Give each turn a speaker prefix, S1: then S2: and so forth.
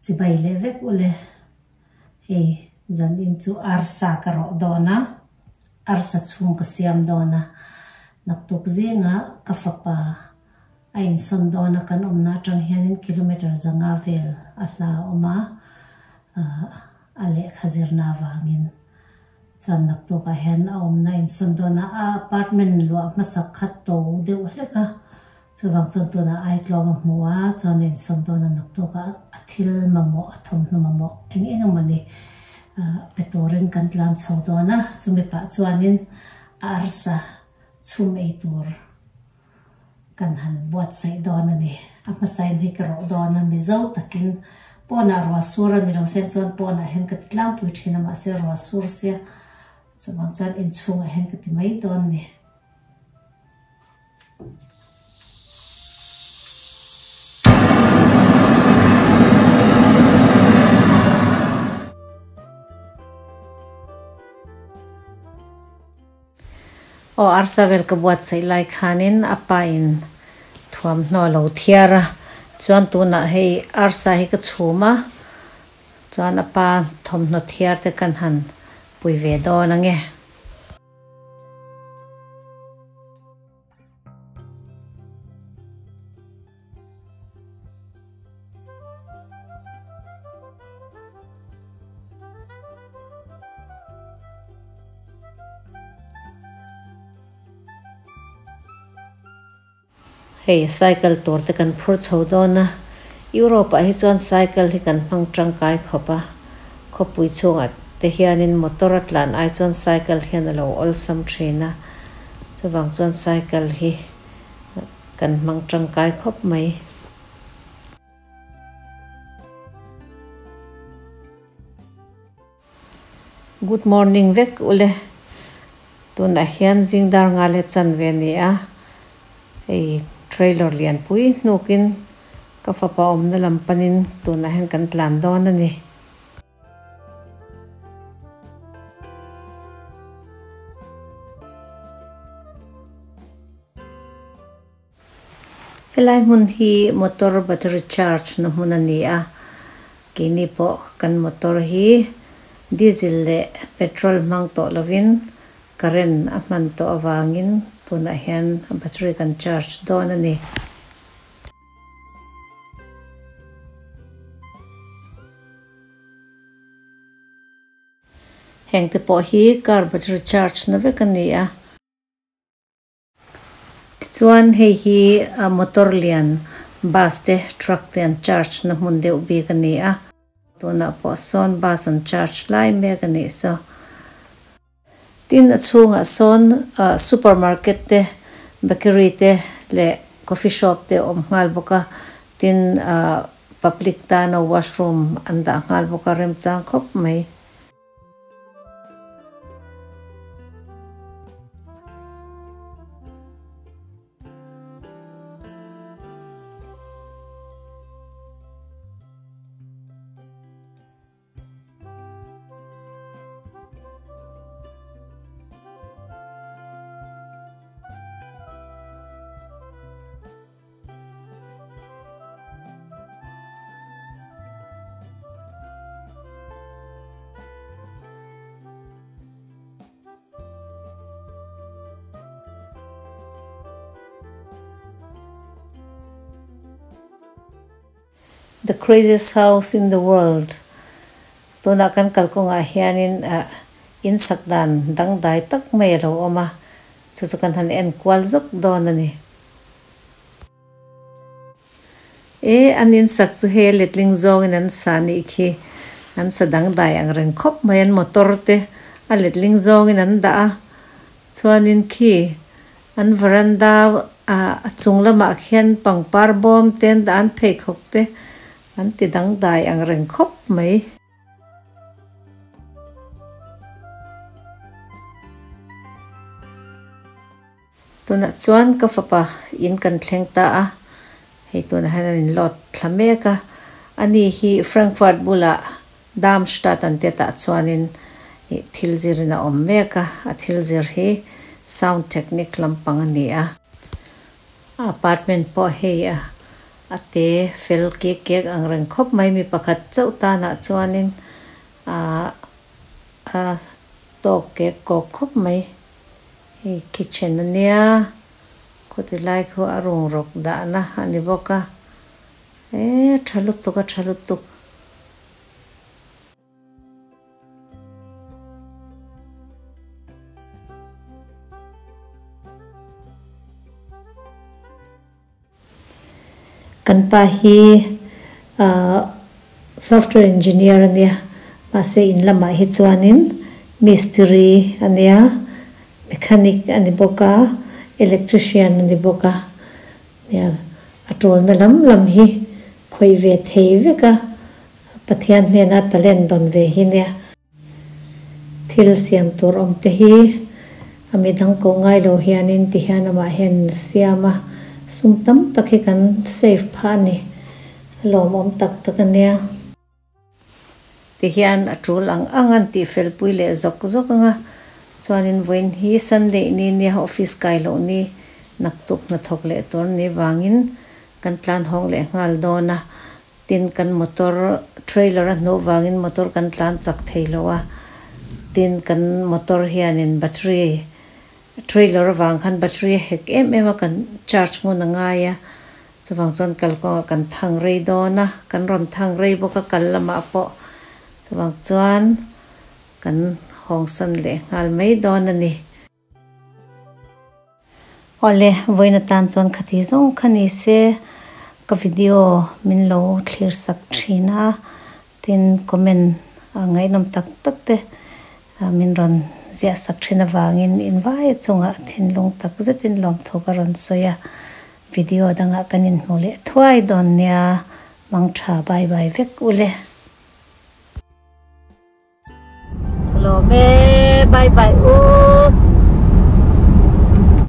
S1: Chibai leh vek ule. Hei zan in chu arsa ka rawh dawn a, arsa chhung ka siam dawn a, naktuk zinga ka fapa a insawn dawn a kan awmna atang hianin kilometre zanga vel a hla a awm a, a lehkha zirna avangin chuan naktukah hian a awmna a insawn dawn a, a apartment luah hmasak kha to deuh hlek a. Chuvang chuan tunah Aitlawng a hmu a, chuan a insawn dawn a naktukah a thil mamawh, a thawmhnaw mamawh eng eng emawni pe turin kan tlan chho dawn a, chumi pah chuanin a arsa chhum ei tur kan han buatsaih dawn a ni. A hmasain hei ka rawh dawn a, Mizo takin pawnah ruah sur a ni lo sen chuan pawnah hian ka ti tlangpui thin a, mahse ruah sur sia chuvang chuan inchhungah hian ka ti mai dawn a ni. Aw arsa vel ka buatsaih lai khanin a pa in thuamhnaw a lo thiar a, chuan tunah hei arsa hi ka chhum a, chuan a pa thawmhnaw thiar te kan han pui ve dawn ange. Hei cycle tur te kan phur chho dawn a, Europe ah hi chuan cycle hi kan hmang tangkai khawp a, khawpui chhungah te hianin motor a tlan ai chuan cycle hian a lo awlsam thin a, chuvang chuan cycle hi kan hmang tangkai khawp mai. Good morning vek ule tunah hian zing dar nga leh chanve a ni a hei trailer lian pui hnukin ka fapa awmna lam panin tunah hian kan tlan dawn a ni. Helai hmun hi motor battery charge na hmun a ni a, keini pawh kan motor hi diesel leh petrol hmang tawh lovin current a hman tawh avangin tunah hian a battery kan charge dawn a ni. Heng te pawh hi car battery charge na vek a ni a. Tichuan hei hi motor lian bus te truck te an charge na hmun deuh bik a ni a, tunah pawh sawn bus an charge lai mek a nih saw. Tin a chhungah sawn supermarket te bakery te leh coffee shop te a awm nghal bawk a, tin public tana washroom an dah nghal bawk a remchang khawp mai. The craziest house in the world tunah kan kalkawngah hianin ah in sak dan dangdai tak mai a lo awm a chu chu kan han en kual zawk dawn a ni. E, an insak chu he letling zawngin an sa nih khi an sa dangdai ang reng khawp mai an motor te a letling zawngin an dah a chuanin khi an veranda ah a chung lamah khian pangpar bawm te an dah a an pheikhawk te an ti dangdai ang reng khawp mai. Tunah chuan ka fapa in kan thleng ta a, hei tunah hian an inload thla mek a, ani hi Frankfurt bulah Darmstadt an tia tah chuanin ih thil zirin a awm mek a, a thil zir hi sound technique lampang a ni a, a apartment pawh hei a. A te fel kek kek ang reng khawp mai mi pakhat chauh tanah chuanin ahh a tawk kek kawk khawp mai hei kitchen ania khawti lai khu a rung rawk dahna a ni bawk a eee tha lutuk a tha lutuk. Kan pa hi ahh software engineer a nia mahse in lamah hi chuanin mistiri a nia mechanic a ni bawk a electrician a ni bawk a nia a tawlna lam lam hi khawih ve thei vek a Pathian hnena talent dawn ve hi nia. Thil siam tur awm te hi a midang koh ngai lo hianin ti hian amah hian in siam a, sum tam tak hi kan save phah a ni, a lawmawm tak tak a nia. Ti hian a tul ang ang an tih fel pui leh zawk zawk ang a, chuanin vawiin hi Sunday ni nia office kai loh ni naktuk hnathawk leh tur ni vangin kan tlan hawng leh nghal dawn a, Tin, kan motor trailer a hnuh vangin motor kan tlan chak thei lo a, tin kan motor hianin battery trailer avang khan battery a hek em em a, kan charge ngun a ngai a, chuvang chuan kalkawngah kan thang rei dawn a, kan rawn thang rei bawk a kal lamah pawh chuvang chuan kan hawngsan leh nghal mai dawn a ni. Awle, vawiin atan chuan khati zawng kha ni se ka video min lo thlir sak thin a, tin comment ngaihnawm tak tak te min rawn ziah sak thin avangin invai chungah thinlung tak zetin lawmthu ka rawn sawi a, video dangah kan inhmu leh thuai dawn nia, mangtha bye bye vek ule. Lawm e, bye bye u.